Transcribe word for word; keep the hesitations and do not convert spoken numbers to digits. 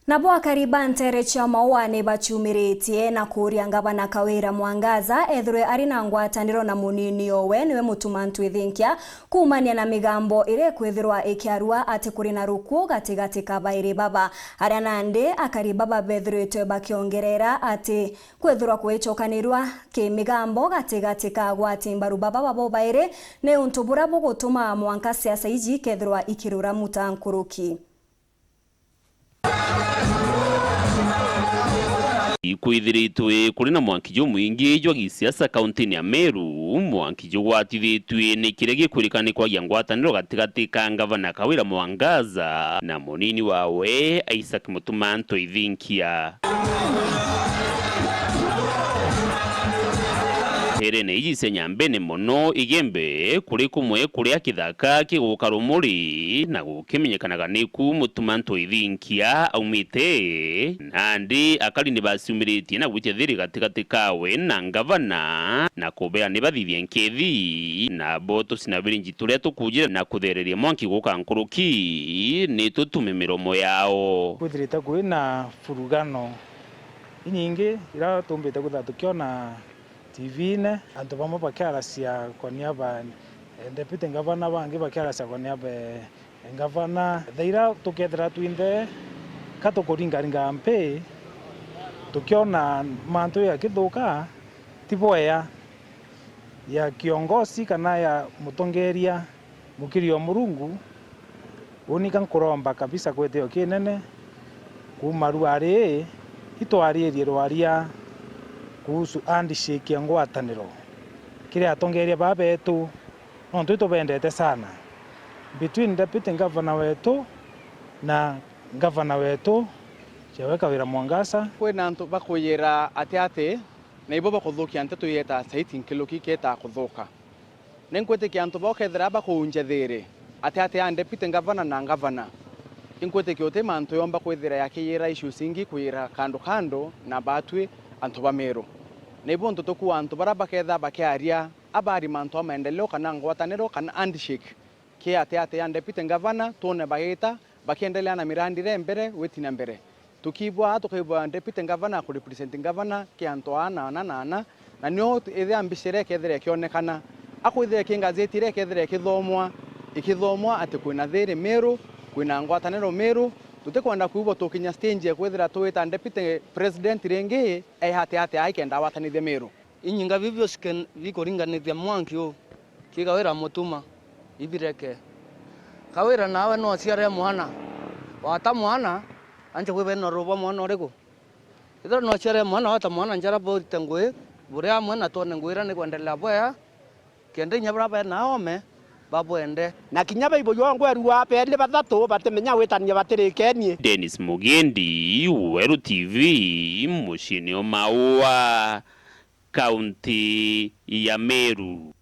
Nabo akari ba nteere cia Maua ni baciumiritie na kuuria Ngavana Kawira Mwangaza ethirwe ari na ngwataniro na munini owe niwe Mutuma Ntwithinkia kuumania na migambo iria ikwithirwa ikiarua ati kuri na rukuu gatigati ka bairi baba, aria nandi akari baba bethirwitwe bakiongerera ati kwithirwa kwichokanirua ki migambo gatigati ka agwati mbaru baba babo bairi ni untu buria bugutuma mwanka siasa iji ikethirwa ikirura muta nkuruki. Ikwithiritwe kuri na mwanki jumwingi jwa gisiasa kauntini ya Meru, mwanki jugwatithitue ni kiria gikwirikana ni kwagia ngwataniro gatigati ka Ngavana Kawira Mwangaza na munini wawe Isaac Mutuma Ntwithinkia. Nteerene iji cia Nyambene mono, Igembe kuri kumwe kuria kithaka kiguka rumuri na gukimenyekanaga niku Mutuma Ntwithinkia aumite. Nandi akari ni baciumiritie na gwitia thiri gatigati kawe na ngavana na kubera ni bathithie nkethi, nabo tucina biringi turia tukujire na kuthereria mwanki guka nkuruki ni tutume miromo yao. Kwithirite kwi na furugano inyingi iria tumbite kwithira tukiona T V-ine, antu bamwe bakiaracia kwa niaba e deputy ngavana, bangi bakiaracia kwa niaba e ngavana. Thaa iria tukethira twinthe ka tukuringaringa mpi, tukiona mantu jakithuka, ti bwea ya kiongozi kana ya mutongeria. Mukiri o Murungu, unika nkuromba kabisa kwithio kinene kuuma rwari itwaririe rwaria kuhusu handshake ya ngwataniro kiri atongeria baa betu, nontu itubendete sana, between deputy governor wetu na governor wetu, Joe Kawira Mwangaza. Kwina antu bakuyira ati ati na ibo bakuthukia nteto yetaa saiti nkiluki ketaa kuthuka. Ni nkwitikia antu bau kethira bakuunja thiiri ati ati ya deputy governor na governor. Inkwitikia uti mantu yomba kwithira yakiyira issues ingi kwira kando kando na batwi antu ba Meru. Na ibo ntutuku antu baria baketha bakiaria abari mantu a maendeleo kana ngwataniro kana handshake ki ati ati ya deputy governor, twone bagita bakiendelea na mirandi iri mbere gwiti na mbere. Tukiibwa aa, tukaibwa deputy governor akurepresent governor ki antu aa na ana na ana, na nio ithia mbica iria ikethira ikionekana. Akwithira ki ngazeti iria ikethira ikithomwa, ikithomwa ati kwina thiiri Meru, kwina ngwataniro Meru, tutikwenda kwibwa tukinya stage ya kwithira twita deputy president ringi e ati ati aa ikenda awatanithia Meru. Inyinga biu biosi ke-, bikuringanithia mwanki uu, ki Kawira Mutuma, ibireke. Kawira nawe no aciare mwana, wata mwana, anje kwithira ina ruu bwa mwana uriku? Ethira no aciare mwana, wata mwana, njara burite ngui, buri amwe na twone ngui iria nikwendelea bwea, kenda inya baria bena aome, babwende. Na kinya baibujwa ngweru wa beli bathatu, batimenya gwitania batirikenie. Dennis Mugendi, Weru T V, muciini o Maua, kaunti ya Meru.